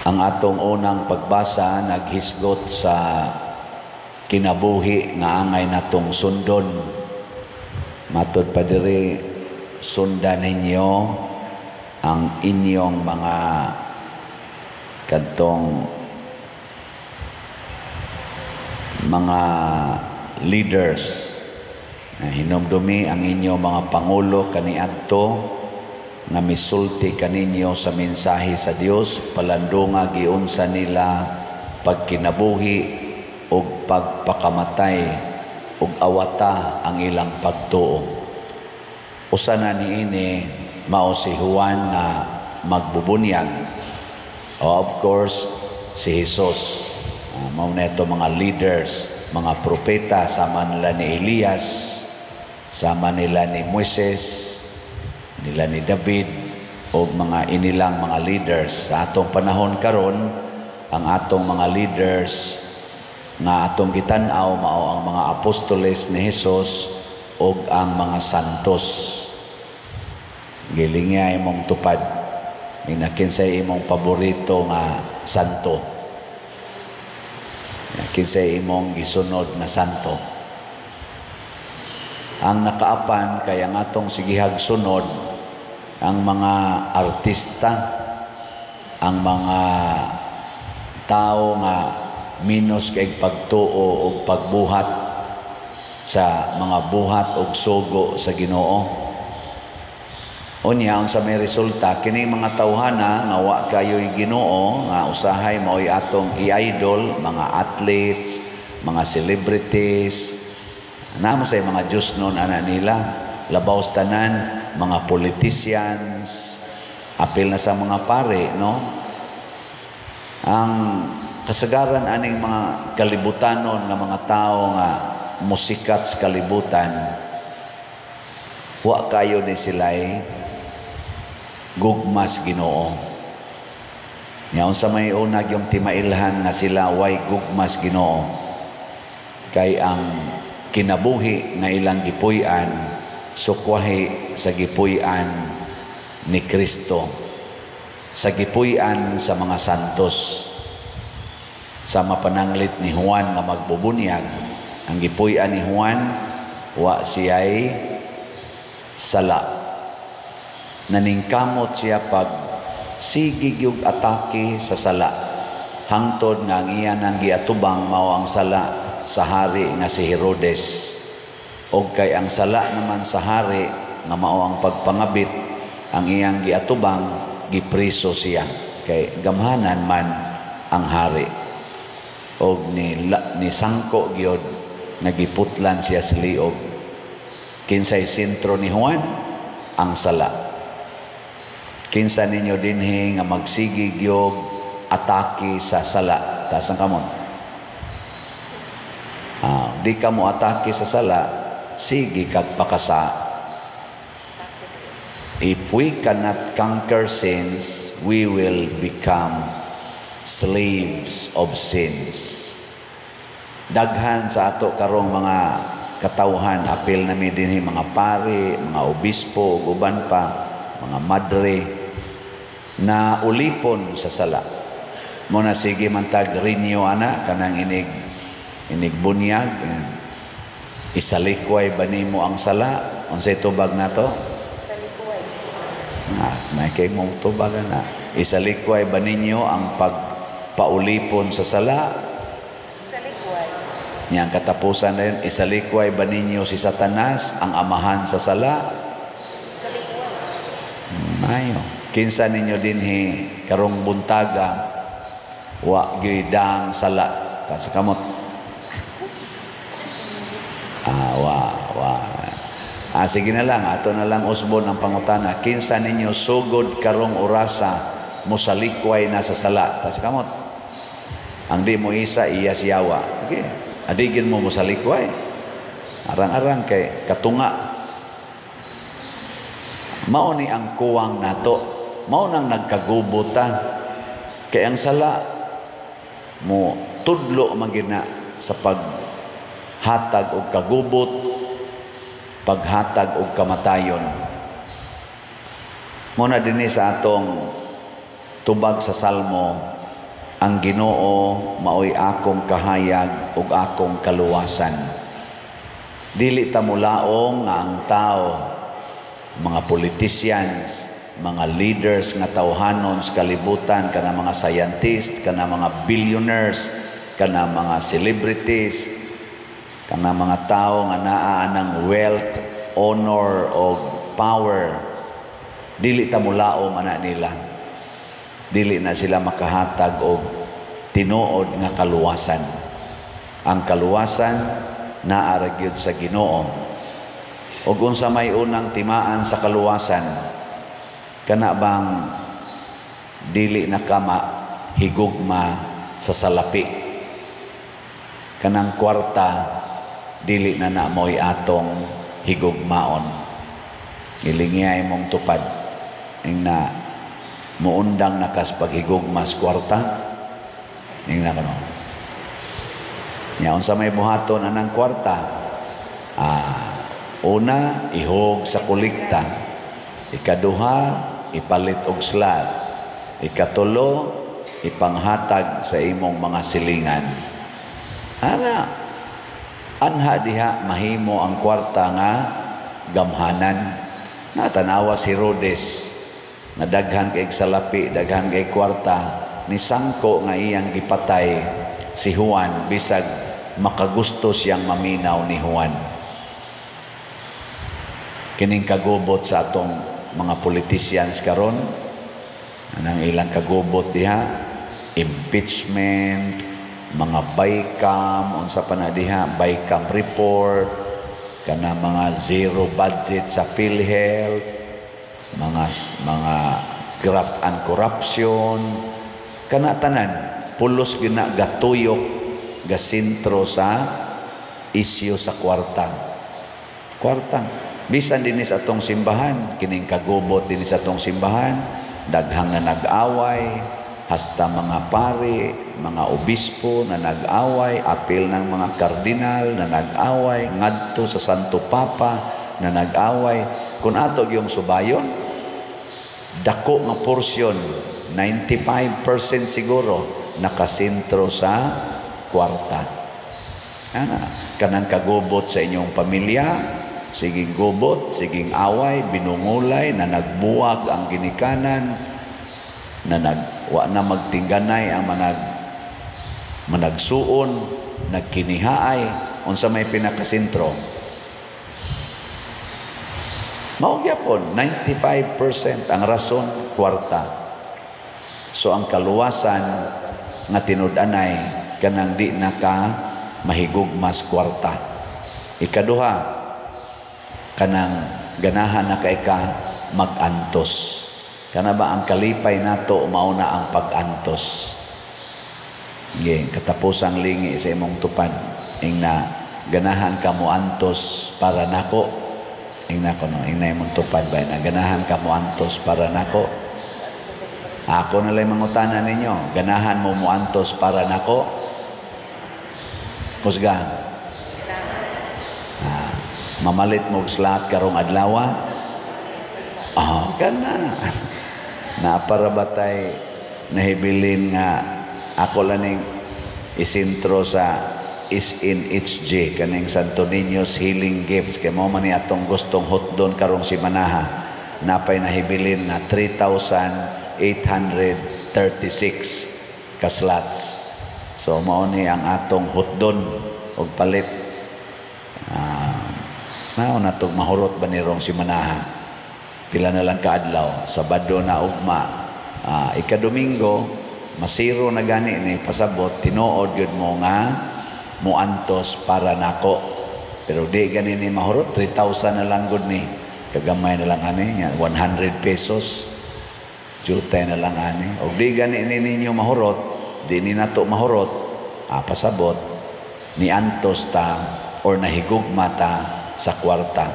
Ang atong unang pagbasa naghisgot sa kinabuhi nga angay natong sundon. Matod pa diri, sundan ninyo ang inyong mga kadtong mga leaders. Hinumdumi ang inyong mga pangulo kaniadto nga misulti kaninyo sa mensahe sa Dios, palandunga giunsa nila pagkinabuhi ug pagpakamatay ug awata ang ilang pagtuo. Usa na niini mao si Juan nga magbubunyag. O of course, si Jesus. Mao na ito mga leaders, mga propeta, sama nila ni Elias, sama nila ni Moises, nila ni David, o mga inilang mga leaders. Sa atong panahon karon, ang atong mga leaders nga atong gitan-aw mao ang mga apostoles ni Jesus ug ang mga santos. Gilingya imong tupad. Ina, kinsay imong paborito nga santo? Kinsay imong gisunod nga santo? Ang nakaapan kay ang atong sigihag sunod ang mga artista, ang mga tao nga minus kay pagtuo og pagbuhat sa mga buhat og sugo sa Ginoo. Unya, unsa may resulta kini mga tawhana nga wa kayo'y Ginoo nga usahay mao'y atong i-idol, mga athletes, mga celebrities, naa say mga Diyos nun ana nila, labaw sa tanan mga politicians, apil na sa mga pare, no? Ang kasagaran aning mga kalibutanon nga mga tao nga musikat sa kalibutan, wa kayo ni sila'y gugmas Ginoo. Nya unsa may unag yung timailhan nga sila way gugmas Ginoo? Kay ang kinabuhi nga ilang gipuy-an sukwahi sa gipuy-an ni Kristo, sa gipuy-an sa mga santos. Sa mapananglit ni Juan nga magbubunyag, ang gipuy-an ni Juan, wa siya'y sala. Naningkamot siya pag sige gyud atake sa sala, hangtod nga ang iya nang giatubang mao ang sala sa hari nga si Herodes. Og kay ang sala naman sa hari nga mao ang pagpangabit ang iyang giatubang, gipriso siya kay gamhanan man ang hari. Og ni sangko gyud nga giputlan siya sa liog. Kinsay sentro ni Juan? Ang sala. Kinsa ninyo dinhi nga magsige gyud atake sa sala? Taas ang kamot. Di ka mo atake sa sala, sige kag pakasa. If we cannot conquer sins, we will become slaves of sins. Daghan sa ato karong mga katawhan, apil nami dinhi mga pare, mga obispo, ug uban pa, mga madre, na ulipon sa sala. Mo na sige man tag renew ana kanang inig bunyag, isalikway ba nimo ang sala? Unsay tubag nato? Isalikway. May kay mong tubag na. Isalikway ba ninyo ang pagpaulipon sa sala? Isalikway. Nya ang katapusan na yun, isalikway ba ninyo si Satanas, ang amahan sa sala? Isalikway. Mayo. Kinsa ninyo dinhi karong buntaga wa gyud dang sala? Ta sa kamot. Wa wa. Sige na lang, ato na lang usbon ang pangutana. Kinsa ninyo sugod karong orasa mosalikway na sa sala? Ta sa kamot. Ang di mo isa, iya siyawa. Sige, adigin mo mosalikway. Arang-arang kay katunga. Mao ni ang kuwang nato. Mao nang nagkagubo ta. Kay ang sala mo tudlo man gyud na sa paghatag og kagubot, paghatag og kamatayon. Muna dinhi sa atong tubag sa Salmo, Ang Ginoo maoy akong kahayag ug akong kaluwasan. Dili ta mulaom nga ang tao, mga politicians, mga leaders nga tawhanon sa kalibutan, kana mga scientists, kana mga billionaires, kana mga celebrities, kana mga tao nga naa ng wealth, honor o power, dili ta mulaom ana nila. Dili na sila makahatag og tinuod nga kaluwasan. Ang kaluwasan naa ra gyud sa Ginoo. Og unsa may unang timaan sa kaluwasan, kana bang dili na ka higugma sa salapi? Kanang kwarta dili na na mo'y atong higugmaon. Gilingiay mong tupad ing na muundang na kas paghigugma sa kwarta. Ing na kano. Nya unsa may buhaton anang kwarta? Una, ihog sa kolekta. Ikaduha, ipalit og slot. Ikatulo, ipanghatag sa imong mga silingan. Ana, anha diha mahimo ang kwarta nga gamhanan. Natanawa si Herodes nga daghan kay salapi, daghan kay kwarta, ni sangko nga iyang gipatay si Juan bisag makagusto siyang maminaw ni Juan. Kining kagubot sa atong mga politicians karon, anang ilang kagubot diha, impeachment, mga BICAM, unsa pa na diha, BICAM report, kana mga zero budget sa PhilHealth, mga graft and corruption, kana tanan pulos gina gatuyok gasentro sa isyu sa kwarta. Kwarta. Bisan dinhi sa atong simbahan, kining kagubot dinhi sa atong simbahan, daghang na nag-away, hasta mga pari, mga obispo na nag-away, apil ng mga kardinal na nag-away, ngadto sa Santo Papa na nag-away. Kung ato yung subayon, dako nga porsyon, 95% siguro, nakasentro sa kwarta. Ana, kanang kagubot sa inyong pamilya, siging gubot, siging away, binungulay, na nagbuwag ang ginikanan, na wa na magtingganay ang managsuon, nagkinihaay, unsa may pinakasentro. Mao gyapon, 95% ang rason, kwarta. So ang kaluwasan nga tinud-anay kanang di na ka mahigugmas kwarta. Ikaduha, kanang ganahan na kay ka mag-antos. Kana ba ang kalipay nato mao na ang pag-antos? Ge, katapusang lingi sa imong tupad ing na ganahan ka mo antos para nako. Ing na kono, ing na imong tupad ba na ganahan ka mo antos para nako. Ako na lang mangutana ninyo, ganahan mo moantos para nako? Kusga. Mamalit mo og slot karong adlaw? Ah, kana. Na para batay nahibilin nga ako lang ning isintro sa SNHG kaning Santo Niño's Healing Gifts kay mao man ni atong gustong hotdon karong simanaha. Napay nahibilin na 3,836 ka slots. So mao ni ang atong hotdon og palit. Mao na tog mahurot ba ni rong simanaha. Pila na lang kaadlaw, Sabado na ugma, ikadomingo masiro na gani ni pasabot tinuod gyud mo nga muantos para nako. Pero di gani ni mahurot, 3,000 na lang gud ni. Kagamay na lang ani nya 100 pesos. Jutay na lang ani. Og di gani ni ninyo mahurot, di ni nato mahurot, pasabot ni antos ta or nahigugma ta sa kwarta.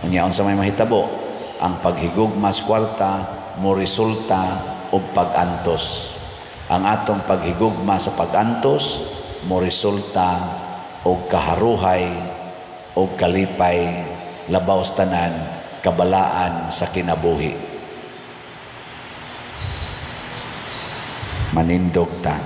Unya unsa may mahitabo? Ang paghigugma sa kwarta mo resulta og pag-antos. Ang atong paghigugma sa pag-antos mo resulta og kaharuhay og kalipay, labaw sa tanan kabalaan sa kinabuhi. Manindog ta.